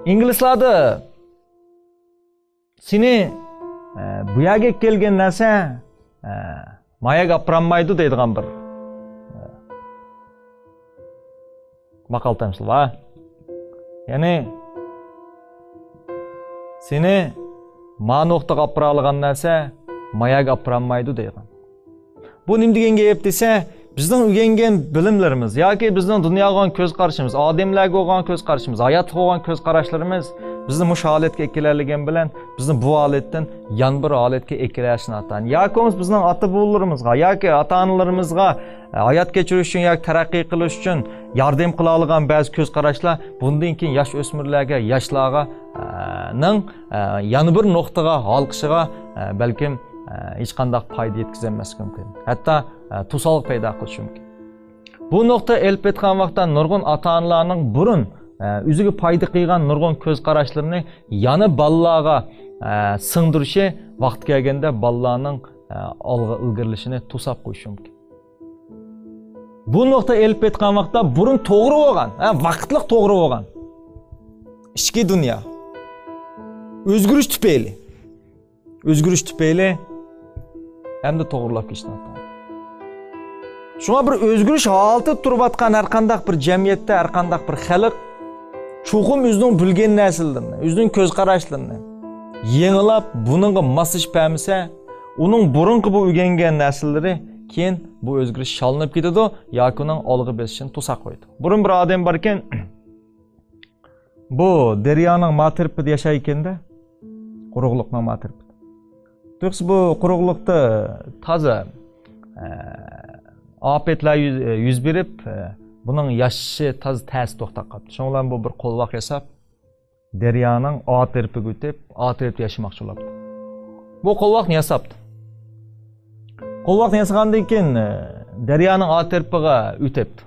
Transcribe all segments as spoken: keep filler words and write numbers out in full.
ئىنگلىزلاردا سېنى، ئە، بۇ يەرگە كەلگەن نەرسە، ئە، ما يەرگە ئاپىرالمايدۇ دەيدىغان بىر، ئە، ماقال تەمسىل بار. يەنى سېنى ما نۇقتىغا ئاپىرالىغان نەرسە ما يەرگە ئاپىرالمايدۇ دەيدىغان. بۇ نېمە دېگەن گەپ دېسە، بىزنىڭ ئۆگەنگەن بىلىملىرىمىز ياكى بىزنىڭ دۇنياغا بولغان كۆز قارىشىمىز، ئادەملەرگە بولغان كۆز قارىشىمىز، ھاياتقا بولغان كۆز قاراشلىرىمىز بىزنى مۇشۇ ھالەتكە ئەكېلەلىگەن بىلەن، بىزنى بۇ ھالەتتىن يەنە بىر ھالەتكە ئەكېلەلىشىنى ئاتا-، ياكى بولمىسا بىزنىڭ ئاتا-بوۋىلىرىمىزغا ياكى ئاتا-ئانىلىرىمىزغا، ئە، ھايات كەچۈرۈش ئۈچۈن ياكى تەرەققىي قىلىش ئۈچۈن ياردەم قىلالىغان بەزى كۆز قاراشلار بۇندىن كېيىن ياش ئۆسمۈرلەرگە، ياشلارغا، ئە، نىڭ، ئە، يەنە بىر نۇقتىغا ھالقىشىغا، ئە، بەلكىم، ئە، ھېچقانداق پايدا يەتكۈزەلمەسلىكى مۇمكىن. ھەتتا، ئە، توسالغۇ پەيدا قىلىشى مۇمكىن. بۇ نۇقتا ئېلىپ ئېيتقان ۋاقىتتا نۇرغۇن ئاتا-ئانىلارنىڭ بۇرۇن، ئە، ئۆزىگە پايدا قىلغان نۇرغۇن كۆز قاراشلىرىنى يەنە بالىلارغا، ئە، سىڭدۈرۈشى ۋاقتى كەلگەندە بالىلارنىڭ، ئە، ئالغا ئىلگىرىلىشىنى توساپ قويۇشى مۇمكىن. بۇ نۇقتا ئېلىپ ئېيتقان ۋاقىتتا بۇرۇن توغرا بولغان، ھە، ۋاقىتلىق توغرا بولغان ئىچكى دۇنيا ئۆزگىرىش تۈپەيلى، ئۆزگىرىش تۈپەيلى ئەمدى توغرىلاپ كېتىشتى. شۇڭا بىر ئۆزگىرىش ھالىتىدە تۇرۇۋاتقان ھەر قانداق بىر جەمئىيەتتە، ھەر قانداق بىر خەلق چوقۇم ئۆزىنىڭ بىلگەن نەرسىلىرىنى، ئۆزىنىڭ كۆز قاراشلىرىنى يېڭىلاپ، بۇنىڭغا ماسلىشىپ بەرمىسە، ئۇنىڭ بۇرۇنقى بۇ ئۆگەنگەن نەرسىلىرى كېيىن بۇ ئۆزگىرىش شاللىنىپ كېتىدۇ ياكى ئۇنىڭ ئالغا بېسىشىنى توساپ قويىدۇ. بۇرۇن بىر ئادەم باركەن، بۇ دەريانىڭ ما تەرىپىدە ياشايدىكەن-دە، قۇرۇقلۇقنىڭ ما تەرىپىدە. تۇيۇقسىز بۇ قۇرۇقلۇقتا تازا، ئە، ئاپەتلەر يۈز، يۈز بېرىپ، ئە، بۇنىڭ ياشىشى تازا تەستە توختاپ قاپتۇ. شۇنىڭ بىلەن بۇ بىر قولۋاق ياساپ، دەريانىڭ ئا تەرىپىگە ئۆتۈپ، ئا تەرەپتە ياشىماقچى بولاپتۇ. بۇ قولۋاقنى ياساپتۇ. قولۋاقنى ياسىغاندىن كېيىن، ئە، دەريانىڭ ئا تەرىپىگە ئۆتەپتۇ.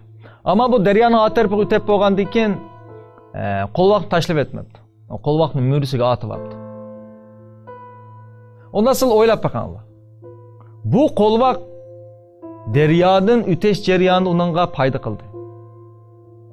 ئەمما بۇ دەريانىڭ ئا تەرىپىگە ئۆتەپ بولغاندىن كېيىن، ئە، قولۋاقنى تاشلىۋەتمەپتۇ. قولۋاقنى مۈرىسىگە ئاتىۋاپتۇ. ئۇندا سىز ئويلاپ بېقىڭلار. بۇ قولۋاق دەريادىن ئۆتۈش جەريانىدا ئۇنىڭغا پايدا قىلدى.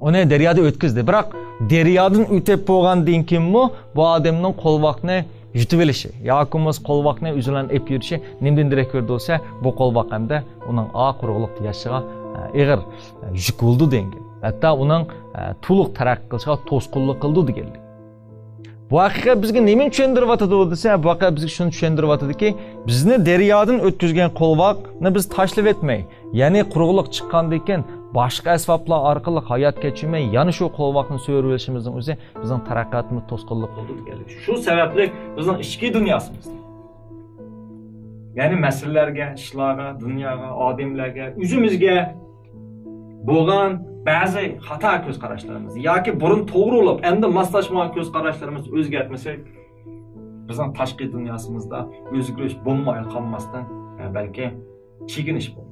ئۇنى دەريادا ئۆتكۈزدى. بىراق دەريادىن ئۆتۈپ بولغاندىن كېيىنمۇ بۇ ئادەمنىڭ قولۋاقنى يۇتۇۋېلىشى ياكى بولمىسا قولۋاقنى ئۆزى بىلەن ئېلىپ يۈرۈشى نېمىدىن دېرەك بېرىدۇ دېسە، بۇ قولۋاق ئەمدى ئۇنىڭ ئا قۇرۇقلۇقتا ياشىشىغا، ئە، ئېغىر، ئە، يۈك بولىدۇ دېگەن گەپ. ھەتتا ئۇنىڭ، ئە، تولۇق تەرەققىي قىلىشىغا توسقۇنلۇق قىلىدۇ دېگەنلىك. بۇ ھەقىقەت بىزگە نېمىنى چۈشەندۈرۈۋاتىدۇ دېسە، بۇ ھەقىقەت بىزگە شۇنى چۈشەندۈرۈۋاتىدۇكى، بىزنى دەريادىن ئۆتكۈزگەن قولۋاقنى بىز تاشلىۋەتمەي، يەنى قۇرۇقلۇق چىققاندىن كېيىن باشقا ئەسۋابلار ئارقىلىق ھايات كەچۈرمەي، يەنە شۇ قولۋاقنى سۆرىۋېلىشىمىزنىڭ ئۆزى بىزنىڭ تەرەققىياتىمىزغا توسقۇنلۇق قىلىدۇ دېگەنلىك. شۇ سەۋەبلىك بىزنىڭ ئىچكى دۇنياسىمىزدا، يەنى مەسىلىلەرگە، ئىشلارغا، دۇنياغا، ئادەملەرگە، ئۆزىمىزگە بولغان بەزى خاتا كۆز قاراشلىرىمىز ياكى بۇرۇن توغرا بولۇپ، ئەمدى ماسلاشمىغان كۆز قاراشلىرىمىزنى ئۆزگەرتمىسەك، بىزنىڭ تاشقى دۇنياسىمىزدا ئۆزگىرىش بولماي قالماستىن، بەلكى چېكىنىش بولىدۇ.